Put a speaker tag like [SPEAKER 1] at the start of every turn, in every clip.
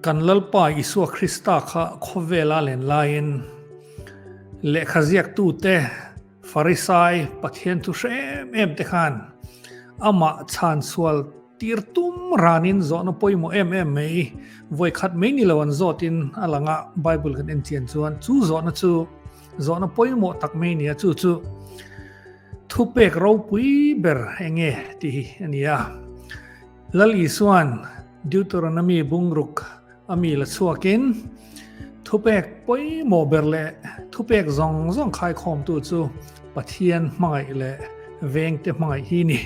[SPEAKER 1] Kan Lalpa Isua Krista kha khawvela len laiin lehkha ziaktute, Farisai, Pathian thu hre em em te khan amah chhan sual tir tum ranin zawhna pawimawh em em mai vawi khat mai ni lo an zawtin a lang a, Bible kan en chian chuan chu zawhna chu zawhna pawimawh tak mai nia chu chu thupek ropui ber enge tih hi a ni a. Lal Isuan Deuteronomy bungruk a mi la chhuakin thupek pawimawh ber leh thupek zawng zawng khaikhawmtu chu Pathian hmangaih leh vengte hmangaih hi ni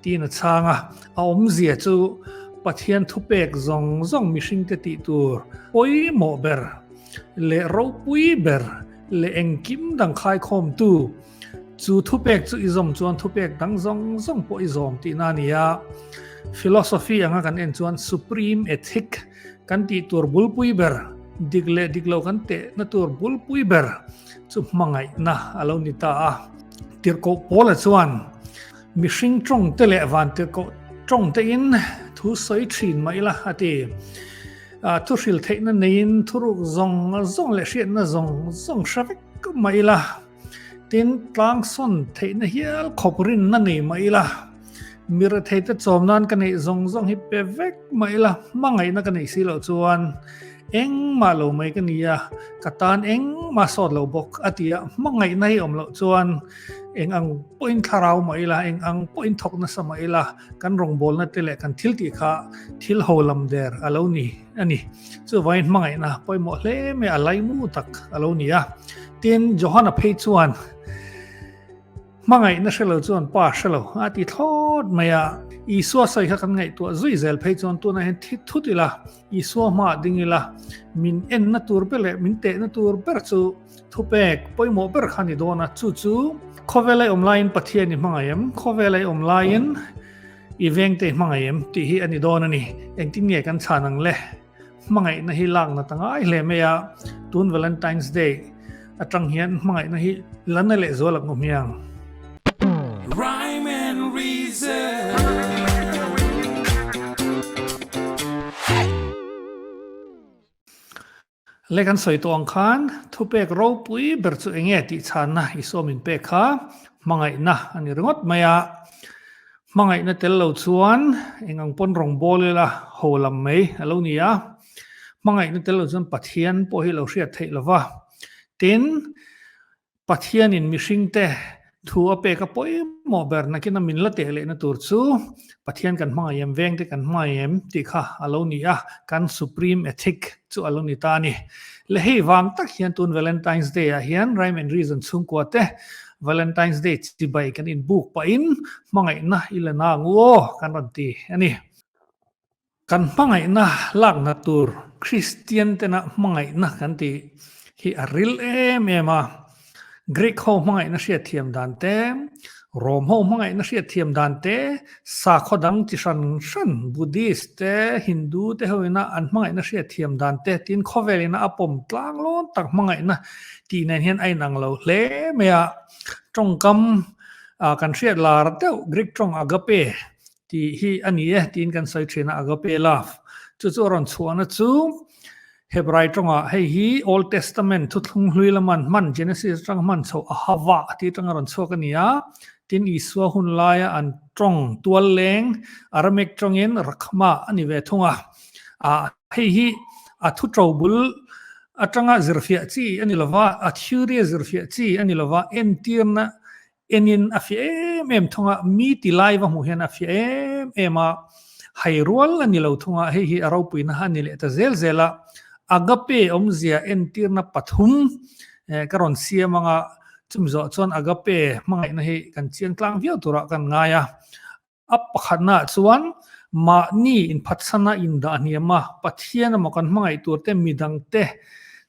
[SPEAKER 1] tiin a chhang a. A awmzia chu Pathian thupek zawng zawng mihringte tih tur pawimawh ber leh ropui ber leh engkim dang khaikhawmtu Chu thupek chu i zawm chuan thupek dang zawng zawng pawh i zawm tihna a ni a. Philosophy anga kan en chuan supreme ethic kan tih tur bulpui ber, dik leh dik lo kan tehna tur bulpui ber chu hmangaihna a lo ni ta a. Tirhkoh Paula chuan mihring tawng te leh van tirhkoh tawng tein thu sawi thin mah ila a ti. Thu hril theihna neiin thuruk zawng zawng leh hriatna zawng zawng hre vek mah ila. Tin, tlangsawn theihna hial khawp rinna nei mah ila, mi retheite chawm nan ka neih zawng zawng hi pe vek mah ila, hmangaihna ka neih si loh chuan engmah lo mai ka ni a, ka tan engmah sawt lo bawk a ti a, hmangaihna hi awm loh chuan eng ang pawhin thlarau mah ila, eng ang pawhin thawk nasa mah ila, kan rawngbawlna te leh kan thil tih kha thil ho lam der a lo ni a ni. Chuvangin hmangaihna pawimawh hle mai a laimu tak a lo ni a. Tin, Johana phei chuan hmangaihna hre lo chuan pa hre lo a ti thlawt mai a. Isua sawi kha kan ngaihtuah zui zel phei chuan tunah hian thi thut ila, Isua hmaah ding ila, min enna tur ber leh min tehna tur ber chu thupek pawimawh ber kha a ni dawn a. Chu chu khawvel a awm laiin Pathian i hmangaih em? Khawvel a awm laiin i vengte i hmangaih em? Tih hi a ni dawn a ni. Engtin nge kan chhan ang le? Hmangaihna hi lakna ta ngai hle mai a, tun Valentine's Day atang hian hmangaihna hi la na leh zual ang awm hiang.
[SPEAKER 2] Rhyme and Reason.
[SPEAKER 1] Le kan sawi tawh ang khan thupek ropui ber chu enge tih chhanna i sawm in pek kha hmangaihna a ni ringawt mai a. Hmangaihna tel lo chuan eng ang pawn rawng bawl ila ho lam mai a lo ni a. Hmangaihna tel lo chuan Pathian pawh hi lo hriat theih lo va. Tin, Pathianin mihringte thu a pek a pawimawh ber nakina min la teh lehna tur chu Pathian kan hmangaih em, vengte kan hmangaih em tih kha a lo ni a, kan supreme ethic chu a lo ni ta a ni. Le hei vang tak hian tun Valentine's Day ah hian Rhyme and Reason chhungkua te Valentine's Day chibai kan inbuk pahin hmangaihna i la na ang u aw kan rawn ti a ni. Kan hmangaihna lakna tur Kristian tena hmangaihna kan tih hi a ril em em a. Greek ho hmangaihna hriatthiam dan te, Rom ho hmangaihna hriatthiam dan te, sakhaw dang chi hran hran Buddhist te, Hindu te ho ina an hmangaihna hriatthiam dan te tin khawvel ina a pawm tlang lawn tak hmangaihna tih nen hian a inang lo hle mai a. Tawngkam kan hriat lar deuh Greek tawng agape Tih hi a ni e tiin kan sawi thin a, agape love. Chu chu a rawn chhuahna chu Hebrai tawngah hei hi Old Testament thuthlung hlui lama an hman Genesis atanga hman chhoh Ahava tih atanga rawn chhuak a ni a. Tin Isua hun laia an tawng tual leng Aramaic tawngin Rakhma a ni ve thung a. Ah hei hi a thu to bul atanga zirfiah chi a ni lova, a theory a zirfiah chi a ni lova, entirna Enin a fiah em em thung a, mi ti lai va hmuh hian a fiah em em a, hai rual a ni lo thung a, hei hi a ropuina a ni leh ta zel zel a. Agape awmzia entirna pathum ka rawn siam ang a, chumi zawh chuan agape hmangaihna hi kan chiang tlang viau turah kan ngai a. A pakhatnaah chuan mahni inphatsana indah hniam a, Pathian emaw kan hmangaih turte midangte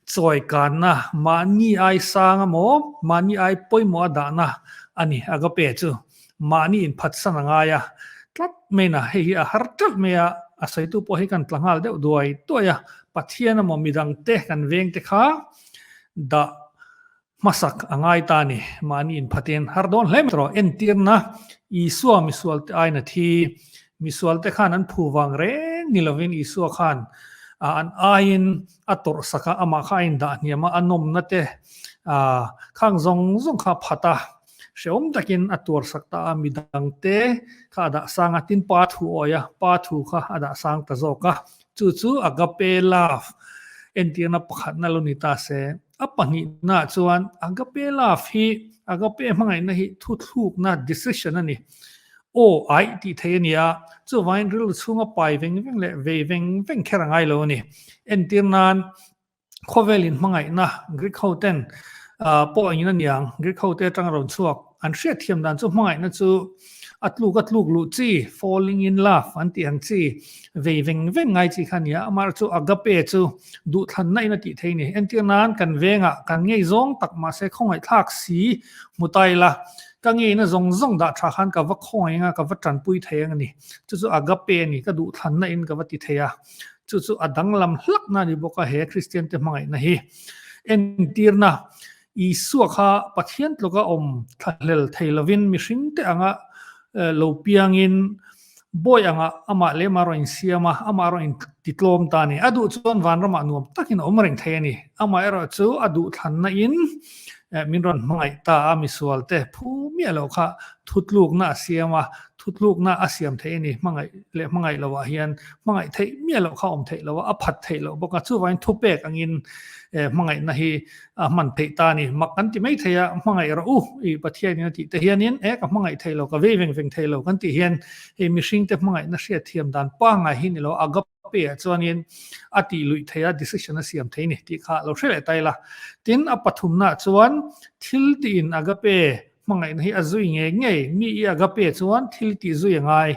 [SPEAKER 1] chawikanna, mahni ai sang emaw, mahni ai pawimawh a dahna a ni. Agape chu mahni inphatsan a ngai a, tlat maina hei hi a har teuh mai a, a sawitu pawh hi kan tla nghal deuh duai duai a, Pathian emaw midangte kan vengte kha dah Hmasak a ngai ta a ni. Mahni inphatin har dawn hle mai rawh. Entirna, Isua misualte aiin a thi. Misualte khan an phu vang reng ni lovin Isua khan An aiin a tawrh sak a, amah kha a indah hniam a, a nawmna te khang zawng zawng kha a phat a, hrehawm takin a tuar sak ta a, midangte kha a dah sang a, tin pa thu awi a, pa thu kha a dah sang ta zawk a, chu chu agape love entirna pakhatna lo ni ta se. A pahnihnaah chuan agape love hi, agape hmangaihna hi thuthlukna, decision, a ni. Aw aih tih theih a ni a, chuvangin rilru chhunga pai veng veng leh vei veng veng kher a ngai lo a ni. Entir nan khawvel in hmangaihna Greek ho ten pawh engin a niang, Greek ho te atanga rawn chhuak an hriatthiam dan chu hmangaihna chu a tluk a tluk luh chi, falling in love an tih ang chi, vei veng veng ngai chi kha a ni a, amaherawhchu chu agape chu duhthlanna in a tih theih a ni. Entir nan kan vengah kan ngei zawng tak mahse khawngaihthlak si hmu ta ila, Ka ngeina zawng zawng dah tha khan ka va khawngaih anga ka va tanpui thei ang a ni. Chu chu agape a ni, ka duhthlanna in ka va ti thei a. Chu chu a danglam hlakna a ni bawk a he Kristian te hmangaihna hi. Entirna, Isua kha Pathian tluka awm thlahlel thei lovin mihring te anga lo piangin Bawi anga amah leh amah rawn insiam a, amah rawn intitlawm ta a ni. A duh chuan vanramah nuam takin a awm reng thei a ni. Amah erawh chu a duhthlanna in min rawn hmangaih ta a, misualte phu miah loh kha thutlukna a siam a, thutlukna a siam theih a ni. Hmangaih leh hmangaih lohah hian hmangaih theih miah loh kha a awm theih loh a, a phat theih loh bawk a. Chuvangin thupek angin hmangaihna hi a hman theih ta a ni. Mak kan ti mai thei a, hmangaih rawh u i Pathianin a tih te hianin e ka hmangaih thei lo, ka vei veng veng thei lo kan tih hian hei mihringte hmangaihna hriatthiam dan pangngai hi ni lo agape ah chuanin a tih luih thei a, decision a siam thei ni tih kha lo hre leh ta ila. Tin, a pathumnaah chuan thil tiin agape hmangaihna hi a zui ngei ngei, mi i agape chuan thil tih zui a ngai.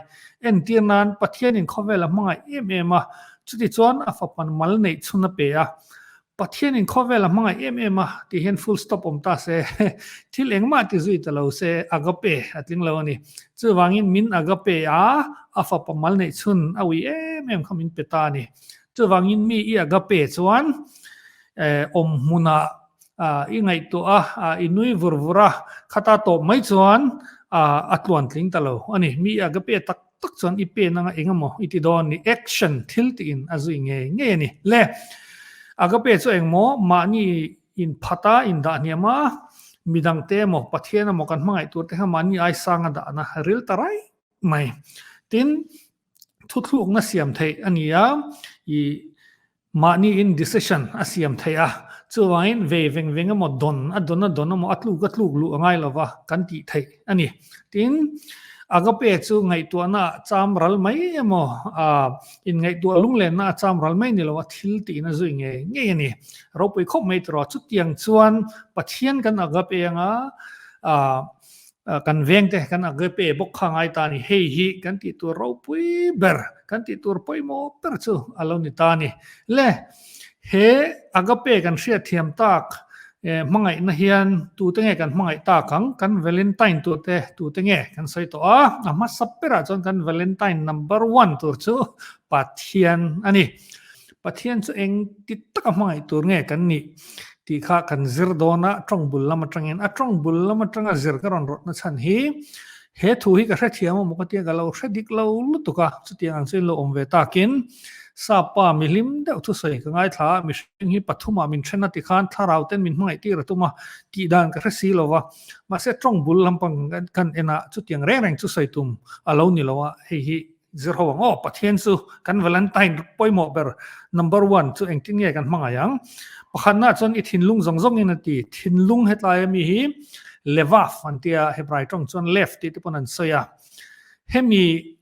[SPEAKER 1] Entir nan Pathianin khawvel a hmangaih em em a, chuti chuan a fapa mal neih chhun a pe a, Pathianin khawvel a hmangaih em em a tih hian full stop awm ta se, thil engmah ti zui ta lo se agape a tling lo a ni. Chuvangin min agape a, a fapa mal neih chhun a ui em em kha min pe ta a ni. Chuvangin mi i agape chuan awm hmunah i ngaihtuah a, i nui vur vur a, khata tawp mai chuan a tluan tling ta lo a ni. Mi i agape tak tak chuan i pen anga eng emaw i ti dawn ni, action thil tiin a zui ngei ngei a ni. Le, agape chu engmaw mahni inphat a, indah hniam a, midangte emaw Pathian emaw kan hmangaih tur te kha mahni aisang a dahna ril ta raih mai. Tin, thuthlukna siam theih a ni a, i Mahniin decision a siam theih a, chuvangin vei veng veng emaw dawn a dawn a dawn emaw a tluk a tluk luh a ngai lova kan tih theih a ni. Tin, agape chu ngaihtuahna ah cham ral mai emaw ah inngaihtuah lunglenna a cham ral mai ni lo a thil tiin a zui ngei ngei a ni. Ropui khawp mai tiraw chutiang chuan Pathian kan agape anga ah Kan vengte kan agape bawk kha ngai ta a ni. Hei hi kan tih tur ropui ber, kan tih tur pawimawh ber chu a lo ni ta a ni. Le, he agape kan hriatthiam tak hmangaihna hian tute nge kan hmangaih tak ang? Kan Valentine turte tute nge kan sawi tawh a? A hmasa berah chuan kan Valentine number one tur chu Pathian a ni. Pathian chu engti taka hmangaih tur nge kan nih tih kha kan zir dawn a, tawng bul lam atangin. A tawng bul lam atanga zir ka rawn rawtna chhan hi he thu hi ka hrethiam a maw ka tia ka lo hre dik lo lutuk a, chutiang ang chuan lo awm ve takin Sapa mihlim deuh thusawi ka ngaithla a, mihring hi pathumah min then a tikhan thlarau ten min hmangaih tir a tum a, tih dan ka hre si lo va, mahse tawng bul lampang kan en a, chutiang reng reng chu sawi tum a lo ni lo a, hei hi Zir ho ang aw, Pathian chu kan Valentine pawimawh ber number one chu engtin nge kan hmangaih ang? Pakhatna chuan i thinlung zawng zawngin a ti, thinlung hetlai ami hi levaf an tia, Hebrai tawng chuan lev tih te pawn an sawi a. Hemi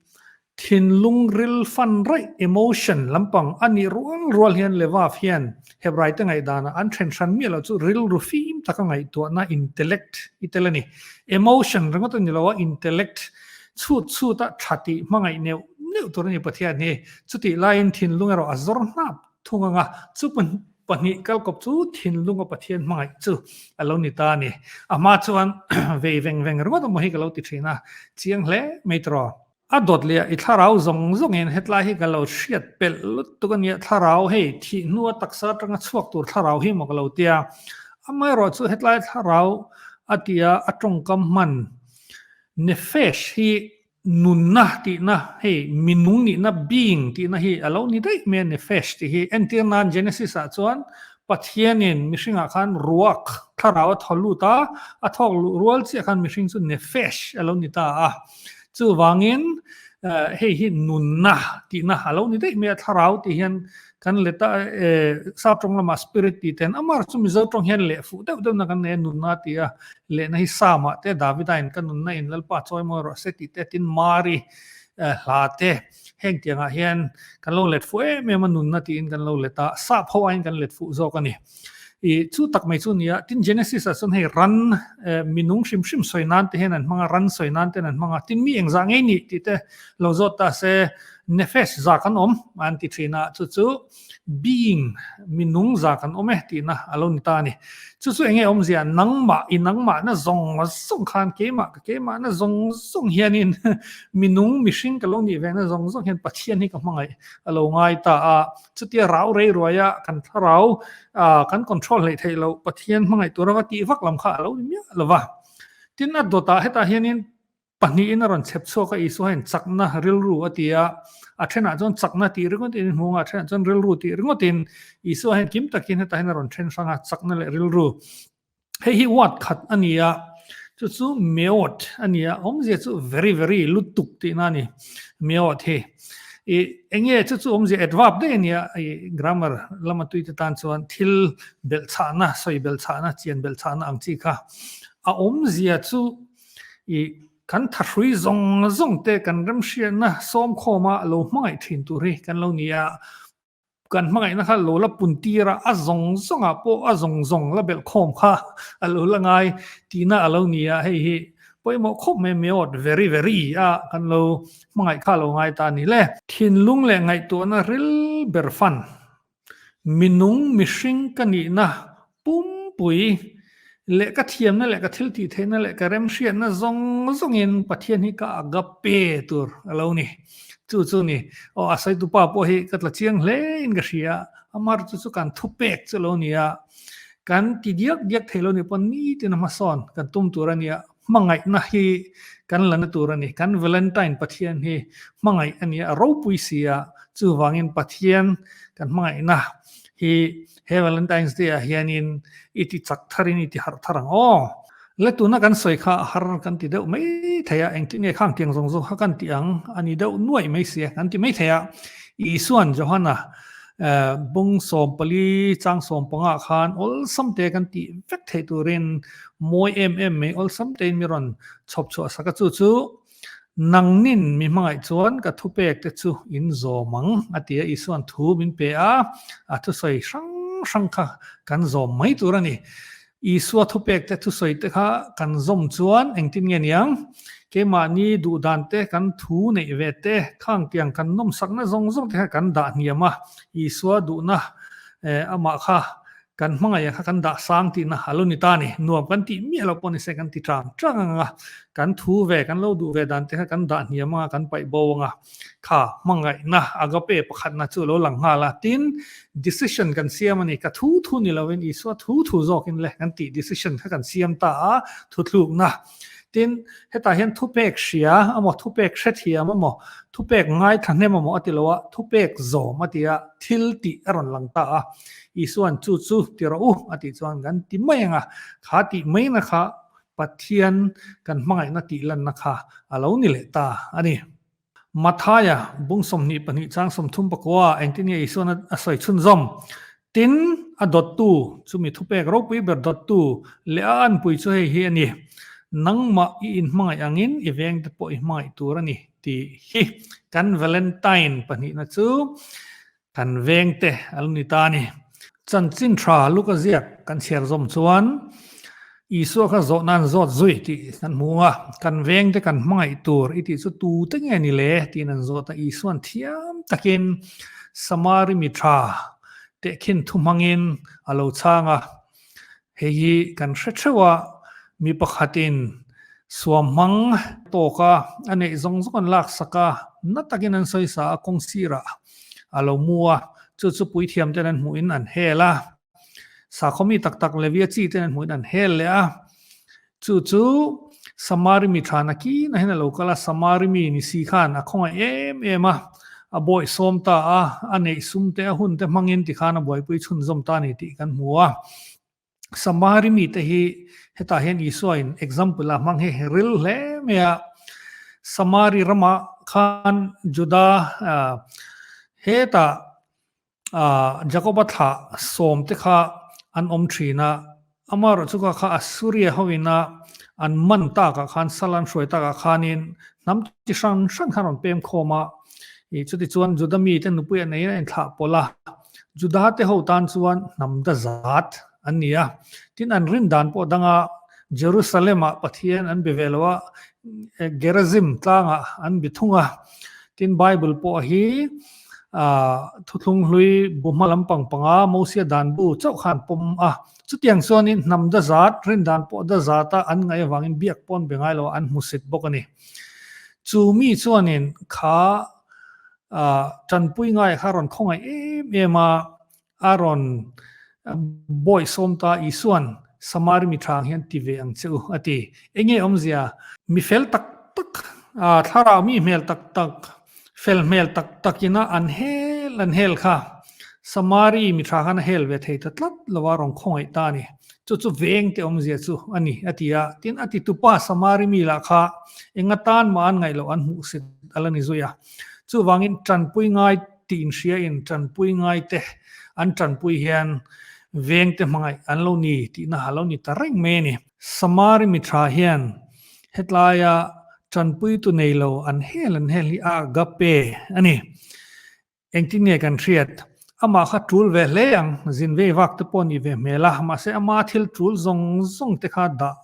[SPEAKER 1] thinlung ril fan raih, emotion, lampang a nih rual rual hian levaf hian Hebrai te ngaihdanah an then hran miah loh chu rilru fim taka ngaihtuahna, intellect, i tel a ni. Emotion ringawt a ni lo a, intellect Chhut chhut a tha tih hmangaih neuh neuh tur a ni Pathian hi. Chutih laiin thinlung erawh a zawr hnap thung ang a, chu pahnih kalkawp chu thinlunga Pathian hmangaih chu a lo ni ta a ni. A hma chuan vei veng veng ringawt emaw hi ka lo ti thin a, chiang hle mai tawh. A dawt leh a i thlarau zawng zawngin hetlai hi ka lo hriat pelh lutuk a nia, thlarau hei thih hnua taksa atanga chhuak tur thlarau hi maw ka lo tia. Amaherawh chu hetlai thlarau a tia a tawngkam hman Nefesh hi Nunna tihna, hei minung nihna, being tihna hi a lo ni daih mai a, nefesh tih hi. Entir nan Genesis ah chuan Pathianin mihringah khan ruak, thlarau a thaw lut a, a thawk luh rual chiah khan mihring chu nefesh a lo ni ta a. Chuvangin hei hi nunna tihna a lo ni daih mai a, thlarau tih hian kan let a, sap tawng lamah spirit tih ten, amah chu Mizo tawng hian leh fuh deuh deuhna kan nei a, nunna tih a lehna hi Psalm-ah te Davida in ka nunna in Lalpa chawimawi rawh se tih te tin Mari hla te heng tiangah hian kan lo let fuh em em a nunna tiin kan lo let a, sap ho aiin kan let fuh zawk a ni. I chu tak mai chu nia, tin Genesis ah chuan hei ran minung hrim hrim sawi nan te hian an hmang a, ran sawi nan ten an hmang a, tin mi engzah ngei nih tih te lo zawt ta se Nefesh za kan awm an ti thin a, chu chu being, minung za kan awm e tihna a lo ni ta a ni. Chu chu enge awmzia, nangmah, i nangmahna zawng zawng khan keimah ka keimahna zawng zawng hianin minung, mihring ka lo nih vehna zawng zawng hian Pathian hi ka hmangaih a lo ngai ta a. Chutia rau rei ruaia kan thlarau kan control hleih theih loh Pathian hmangaih tura va tih vak lam kha a lo ni miah lo va. Tin a dawtah hetah hianin Pahnihin a rawn chhep chhuak a, Isua hian chakna rilru a ti a, a thenah chuan chakna tih ringawtin in hmu ang a, a thenah chuan rilru tih ringawtin Isua hian kim takin hetah hian a rawn then hrang a, chakna leh rilru. Hei hi word khat a ni a, chu chu meod a ni a, awmzia chu very very lutuk tihna a ni, meod hi. I enge chu chu awmzia adverb daih a ni a, i grammar lama tuite tan chuan thil belhchhahna, sawi belhchhahna, chian belhchhahna ang chi kha. A awmzia chu I kan thahrui zawng zawng te kan remhriatna sawmkhawma lo hmangaih thin tur hi kan lo ni a, kan hmangaihna kha lo la pun tir a, a zawng zawngah pawh a zawng zawng la belh khawm kha a lo la ngai tihna a lo ni a, hei hi pawimawh khawp mai meawt very very a kan lo hmangaih kha a lo ngai ta a ni le. Thinlung leh ngaihtuahna ril ber fan Minung mihring ka nihna pumpui leh ka thiamna leh ka thil tih theihna leh ka remhriatna zawng zawngin Pathian hi ka agape tur a lo ni. Chu chu ni. Aw a saitupa pawh hi ka tla chiang hle in ka hria. Amar chu chu kan thupek chu lo ni a. Kan ti diak diak thei lo ni pawn nitin a hmasawn kan tum tur a nia. Hmangaihna hi kan la na tur a ni. Kan Valentine Pathian hi hmangaih a ni a, a ropui si a. Chuvangin Pathian kan hmangaihna hi he Valentine's Day ah hianin i ti chak tharin i ti harh thar ang aw. Le tuna kan sawi kha a har kan ti deuh mai thei a, engtin nge khang tiang zawng zawng kha kan tih ang a ni deuh nuaih mai si a, kan ti mai thei a. Isuan Johana Bung 14 chang 15 khan awlsam te kan tih vek theih turin mawi em em mai awlsam tein mi rawn chhawp chhuah sak a, chu chu nangnin mi hmangaih chuan ka thupek te chu in zawm ang a ti a, Isua'n thu min pe a, a thusawi hrang hrang kha kan zawm mai tur a ni. Isua thupek te thusawi te kha kan zawm chuan engtin nge niang? Keimahni duh dan te, kan thu neih ve te, khang tiang kan nawmsakna zawng zawng te kha kan dah hniam a, Isua duhna amah kha kan hmangaih kha kan dah sang tihna a lo ni ta a ni. Nuam kan tih miah loh pawh ni se kan ti tang tang ang a, kan thu ve, kan lo duh ve dan te kha kan dah hniam ang a, kan paih bo ang a. Kha hmangaihna agape pakhatna chu a lo lang nghal a, tin decision kan siam a ni, ka thu thu ni lovin Isua thu thu zawkin le kan tih decision kha kan siam ta a, thuthlukna. Tin, hetah hian thupek hria amaw, thupek hrethiam amaw, thupek ngaithla hnem amaw a ti lo a, thupek zawm a ti a, thil tih a rawn lang ta a, Isua'n chu chu ti rawh u a tih chuan kan ti mai ang a, kha tih maina kha Pathian kan hmangaihna tih lanna kha a lo ni leh ta a ni. Mathaia bung 22 chang 34 engtin nge Isuan a sawi chhunzawm? Tin, a dawttu, chumi thupek ropui ber dawttu leh a anpui chu hei hi a ni, Nangmah i inhmangaih angin i vengte pawh i hmangaih tur a ni tih hi kan Valentine pahnihna chu Kan vengte a lo ni ta a ni. Chanchin tha Luka ziak kan chhiar zawm chuan Isua kha zawh nan zawt zui tih kan hmu a, kan vengte kan hmangaih tur i tih chu tute nge ni le tiin an zawt a, Isuan thiam takin Samari mi tha tehkhin thu hmangin a lo chhang a. Hei hi kan hre theuh a, mi pakhatin suam hmang tawk a, a neih zawng zawng an laksak a, na takin an sawi sa a, kawng sirah a lo mu a, chu chu puithiam ten an hmuhin an hel a, sakhaw mi tak tak Levia chi ten an hmuhin an hel leh a, chu chu. Samari mi tha nakin a hian a lo kal a, Samari mi ni si khan a khawngaih em em a, a bawihsawm ta a, a neih sum te a hun te hmangin tikhan a buaipui chhunzawm ta a ni tih kan hmu a. Samari mite hi hetah hian Isua in example a hmang hi ril hle mai a. Samari ramah khan Juda hetah Jakoba thlah sawm te kha an awm thin a. Amaherawhchu kha kha Assuria hoina an man takah khan sal an hruai takah khanin hnam chi hrang hrang khan rawn pem khawm a. Chutichuan Juda mite nupui a neiin a inthlah pawlh a. Juda te ho tan chuan hnam da zat an ni a, tin an rin dan pawh danga Jerusalem-ah Pathian an be ve lo a, Gerizim tlangah an be thung a, tin Bible pawh hi thuthlung hlui bu hma lampang panga Mosia dan bu chauh khan pawm a, chutiang chuanin hnam da zat, rin dan pawh da zata an ngaih avangin biak pawh an be ngai lo a, an hmusit bawk a ni. Chu mi chuanin kha Tanpui ngai kha rawn khawngaih em em a, a rawn bawihsawm ta Isua'n Samari mi tha ang hian ti ve ang che u a ti. Enge awmzia? Mi fel tak tak, thlarau mi hmel tak tak, fel hmel tak takina an hel an hel kha Samari mi tha khan a hel ve thei ta tlat lo a rawn khawngaih ta a ni. Chu chu veng te awmzia chu a ni a ti a. Tin, a titupa Samari mi lah kha eng atan mah an ngaih loh an hmuhsit a la ni zui a. Chuvangin tanpui ngai tih inhriain tanpui ngai te an tanpui hian veng te hmangaih an lo ni tihna a lo ni ta reng mai a ni. Samari mi tha hian hetlaia tanpuitu nei lo an hel an hel hi a agape a ni. Engtin nge kan hriat? Amah kha tul ve hle ang, zin vei vak te pawh nih ve hmel a, mahse ama thil tul zawng zawng te kha dah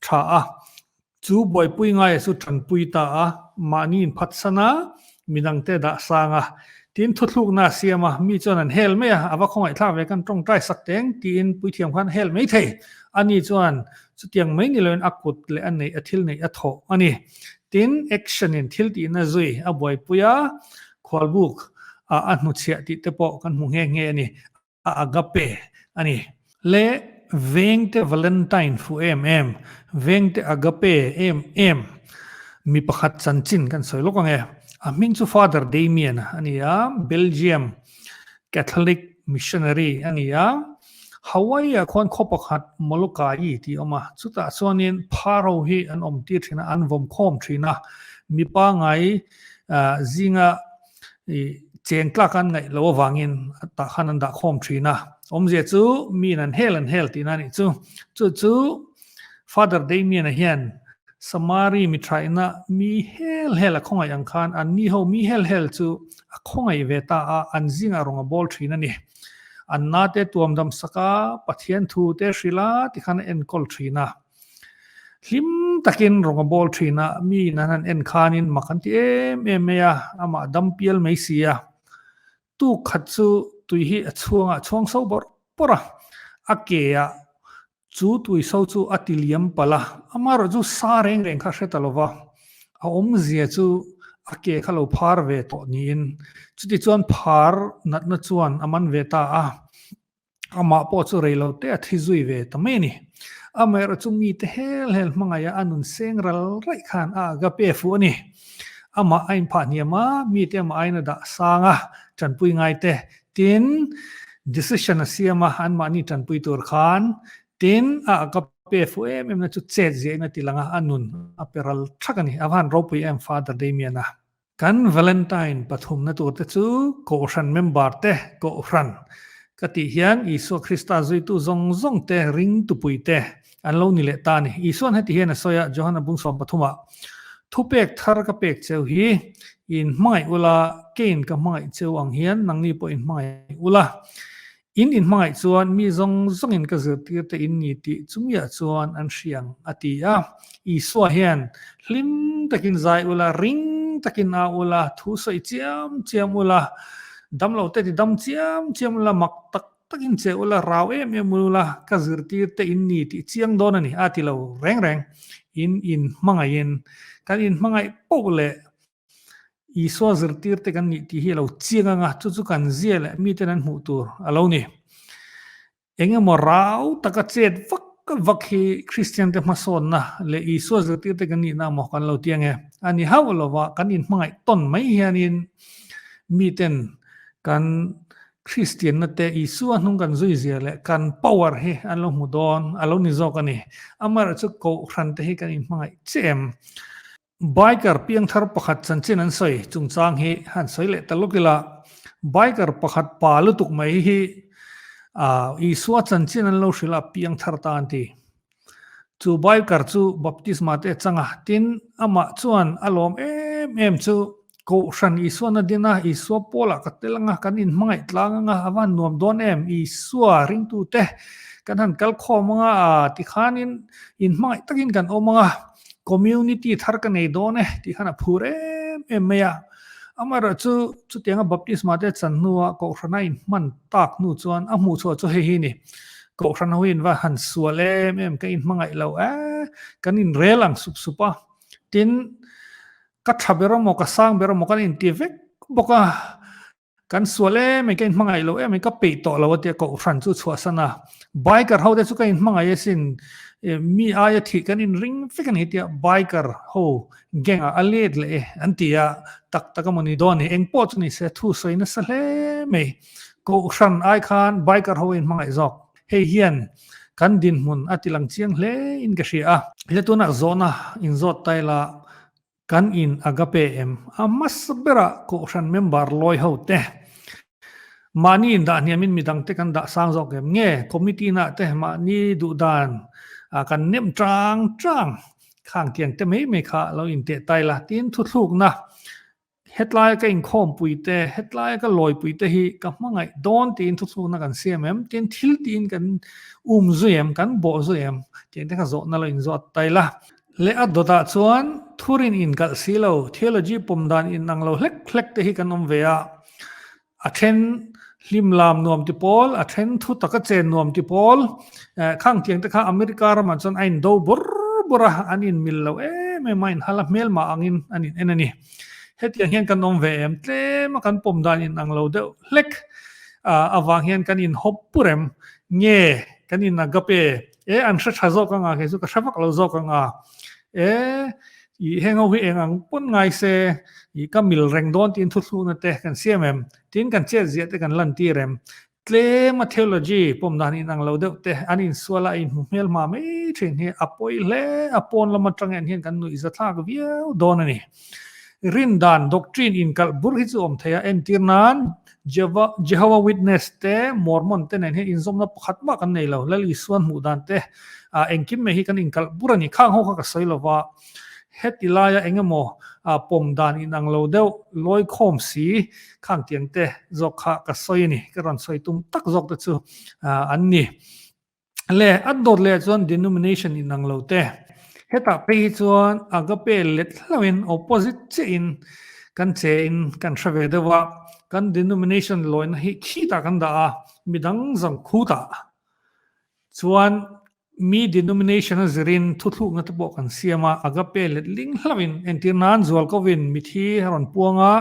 [SPEAKER 1] tha a, chu buaipui ngaia chu tanpui ta a, mahni inphatsan a, midangte dah sang a, tin thuthlukna a siam a, mi chuan an hel mai a, a va khawngaihthlak ve kan tawngtai sak teng tiin puithiam khan a hel mai thei. Ani chuan chutiang mai ni loin a kut leh a neih a thil neih a thawh a ni. Tin, action in thil tihna zui a buaipui a, Khualbuk ah a hnuchhiah tih te pawh kan hmu nghe nghe a ni, a agape a ni. Le vengte Valentine fuh em em, vengte agape em em mi pakhat chanchin kan sawi lawk ang e. A hming chu Father Damien a ni a, Belgium Catholic missionary a ni a. Hawaii ah khuan khaw pakhat Molokai tih a awm a, chutah chuanin Pharaoh hi an awm tir thin a, an vawm khawm thin a, mi pangai zinga cheng tlak an ngaih loh avangin tah khan an dah khawm thin a, awmzia chu miin an hel an hel tihna a nih chu. Chu chu Father Damien-a hian Samari mi thaihna mi hel hel a khawngaih ang khan an ni ho mi hel hel chu a khawngaih ve ta a, an zingah rawng a bawl thin a ni. An nate tuam dam sak a, Pathian thu te hrilh a tikhan a enkawl thin a. Hlim takin rawng a bawl thin a, mi in an han en khanin mak an ti em em mai a, amah dam pial mai si a. Tuk khat chu tui hi a chhuangah a chhuang so bawrh bawrh a, a ke ah chu tui so chu a ti liam palh a, amaherawh chu sa reng reng kha hre ta lo va, a awmzia chu a ke kha lo phar ve tawh niin chutichuan phar natna chuan a man ve ta a. Amah pawh chu rei lo te a thi zui ve ta mai a ni. Amaherawh chu mite hel hel hmangaih a a nun seng ral raih khan a agape fuh a ni. Amah a inphah hniam a, mite amah aiin a dah sang a, tanpui ngai te. Tin, decision a siam a, anmahni tanpui tur khan. Tin, a agape fuh em em na chu chet ziahin a ti lang a, a nun a pe ral thak a ni. A va han ropui em Father Damian-a. Kan Valentine pathumna turte chu Kohhran member te Kohhran ka tih hian Isua Krista zuitu zawng zawng te ringtupui te an lo ni leh ta a ni. Isua'n heti hian a sawi a, Johana bung 13 ah, Thupek thar ka pek cheu hi in hmangaih ula, keiin ka hmangaih cheu ang hian nangni pawh in hmangaih ula. In inhmangaih chuan mi zawng zawngin ka zirtirte in ni tih chumiah chuan an hria ang, a ti a. Isua hian, Hlim takin zai ula, ring takin au ula, thu sawi chiam chiam ula, damlote ti dam chiam chiam ula, mak tak takin che ula, rau em em ula, ka zirtirte in ni tih chiang dawn a ni, a ti lo reng reng. In inhmangaihin, kan inhmangaih poh leh Isua zirtirte kan nih tih hi a lo chiang ang a, chu chu kan zia leh miten an hmuh tur a lo ni. Eng emaw rau taka chet vak vak hi Kristian te hmasawnna leh Isua zirtir te kan nihna maw kan lo ti ange. A ni hauh lova kan inhmangaih tawn mai hianin miten kan Kristianna te Isua hnung kan zui zia leh kan power hi an lo hmu dawn a lo ni zawk a ni. Amaherawhchu Kohhran te hi kan inhmangaih che em? Biker piangthar pakhat chanchin an sawi chungchang hi han sawi leh ta lawk ila, biker pakhat pa lutuk mai hi Isua chanchin an lo hrilh a, piangthar ta an ti. Chu biker chu baptisma te a chang a, tin amah chuan a lawm em em chu Kohhran Isuan a din a, Isua pawlah ka tel anga, kan inhmangaih tlang anga, a van nuam dawn em, Isua ringtute kan han kal khawm anga, tikhanin inhmangaih takin kan awm anga, Community thar ka nei dawn e tih khan a phur em em mai a. Amaherawh chu chutianga baptisma te chan hnua Kohhrana inhman tak hnu chuan a hmuhchhuah chu hei hi ni. Kohhran ho in va han sual em em ka inhmangaih lo e, kan inrel ang sup sup a. Tin, ka tha ber emaw ka sang ber emaw kan inti vek bawk a. Kan sual em em, ka inhmangaih lo em em, ka peih tawh lo a tia Kohhran chu chhuahsan a. Biker ho te chu ka inhmangaih asin, mi aia thih kan inring vek a ni tia biker ho gang ah a let leh e an ti a, tak tak a maw ni dawn ni, eng pawh chu ni se thu sawi nasa hle mai. Kohhran ai khan biker ho a inhmangaih zawk. Hei hian kan dinhmun a tilang chiang hle in ka hria a. Hle tunah zawhna inzawt ta ila Kan in agape em? A hmasa berah Kohhran member lawi ho te mahni in dah hniamin midang te kan dah sang zawk em? Nge committee nah te mahni duh dan kan nem tang tang khang tiang te mai mai kha lo in teh tai la tin thuthlukna hetlai ka inkhawmpui te hetlai ka lawipui te hi ka hmangaih dawn tiin thuthlukna kan siam em? Tin thil tiin kan um zui em? Kan bawh zui em? Tiang te kha zawhna lo in zawt tai la. Leh a dawtah chuan thurin inkalh si lo, theology pawm dan inang lo hlek hlek te hi kan awm ve a. A then hlim lam nuam ti pawl, a then thu taka chen nuam ti pawl, khang tiang te kha America ramah chuan a indo bawr bawr a, an inmil lo em em a, inhal a hmelmah angin an in en a ni. Hetiang hian kan awm ve em? Tlema kan pawm dan inang lo deuh hlek avang hian kan inhawp pur em? Nge kan in agape? E an hre tha zawk anga kei chu ka hre vak lo zawk anga e i heng ho hi eng ang pawn ngai se i ka mil reng dawn tiin thuthlukna te kan siam em tin kan chet ziah te kan lan tir em tlem a theology pawm dan inang lo deuh te an insual a inhmu hmel hma mai thin hi a pawi hle a pawn lam atang en hian kan nuih zathlak viau dawn a ni rin dan doctrine inkalh bur hi chu awm thei a entir nan Jehovah Witness te, Mormon te nen hian inzawmna pakhat mah kan nei lo. Lal Isuan hmuh dan te, engkim mai hi kan inkalh bur a ni. Khang ho kha ka sawi lo va, heti laia eng emaw pawm dan inang lo deuh, lawi khawm si khang tiang te zawk kha ka sawi a ni. Ka rawn sawi tum tak zawk te chu an ni. Le a dawt leh chuan denomination inang lo te. Hetah phei hi chuan agape let hlauhin opposite chiahin kan che in kan hre ve deuh a, kan denomination lawina hi khitah kan dah a, midang zawng khutah chuan mi denomination a zirin thuthlukna te pawh kan siam a, agape let ling hlauhin entir nan zual kovin mithi a rawn puang a,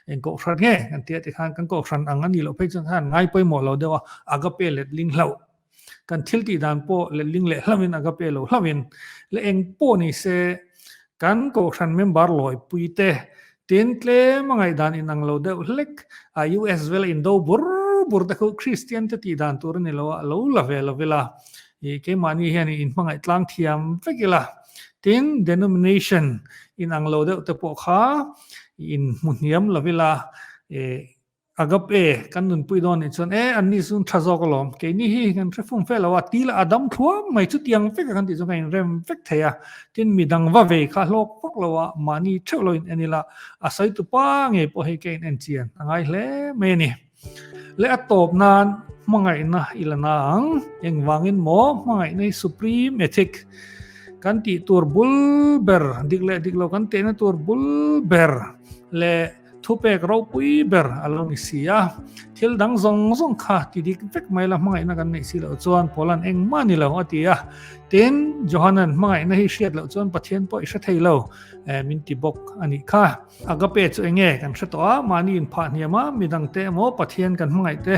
[SPEAKER 1] eng kohhran nge kan tia tikhan kan kohhran ang a nih loh phei chuan khan ngai pawimawh lo deuh a, agape letling hlauh. Kan thil tih dan pawh letling leh hlauhin agape lo hlauhin leh eng pawh ni se kan kohhran member lawipui te tin tlem a ngaihdan inang lo deuh hlek a US vela indo bur bur te khu Kristian te tih dan tur a ni lo a, lo la ve lo ila i keimahni hian inhmangaih tlang thiam vek ila. Tin, denomination inang lo deuh te pawh kha inhmu hniam lo ila, agape kan nunpui dawn nih chuan e anni chu tha zawk alawm, keini hi kan hre fum fe lo a, ti lah a dam thluam mai chutiang vek a kan tih chuan kan inrem vek thei a. Tin, midang va vei kha hlawk vak lo a, mahni theuh lo in en ila, a sawi tu pa ngei pawh hei ka in en chian a ngai hle mai a ni. Leh a tawp nan hmangaihna i la na ang. Engvangin maw hmangaihna hi supreme ethic kan tih tur bul ber, dik leh dik lo kan tehna tur bul ber leh Thupek ropui ber a lo ni si a. Thil dang zawng zawng kha ti dik vek mai la hmangaihna kan neih si loh chuan Paula'n engmah ni lo a ti a. Tin, Johana'n hmangaihna hi hriat loh chuan Pathian pawh i hre thei lo min ti bawk a nih kha. Agape chu enge kan hre tawh a, mahni inphah hniam a, midangte emaw Pathian kan hmangaihte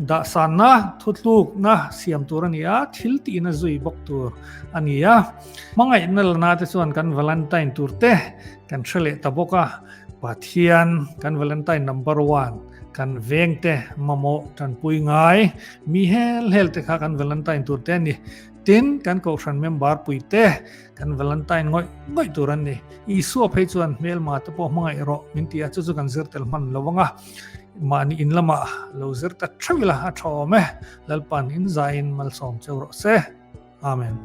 [SPEAKER 1] dahsanna, thutlukna siam tur a ni a, thil tihna zui bawk tur a ni a. Hmangaihna la nate chuan kan Valentine tur te kan hre leh ta bawk a, Pathian kan Valentine number one, kan vengte mamawh tanpui ngai, mi hel hel te kha kan Valentine tur te a ni. Tin, kan Kohhran member pui te kan Valentine ngawih ngawih tur an ni. Isua phei chuan hmelma te pawh hmangaih rawh min ti a, chu chu kan zir tel hman lo ang a. Mahni in lamah lo zir ta theuh ila a tha awm e. Lalpan in zaiin malsawm cheu rawh se. Amen.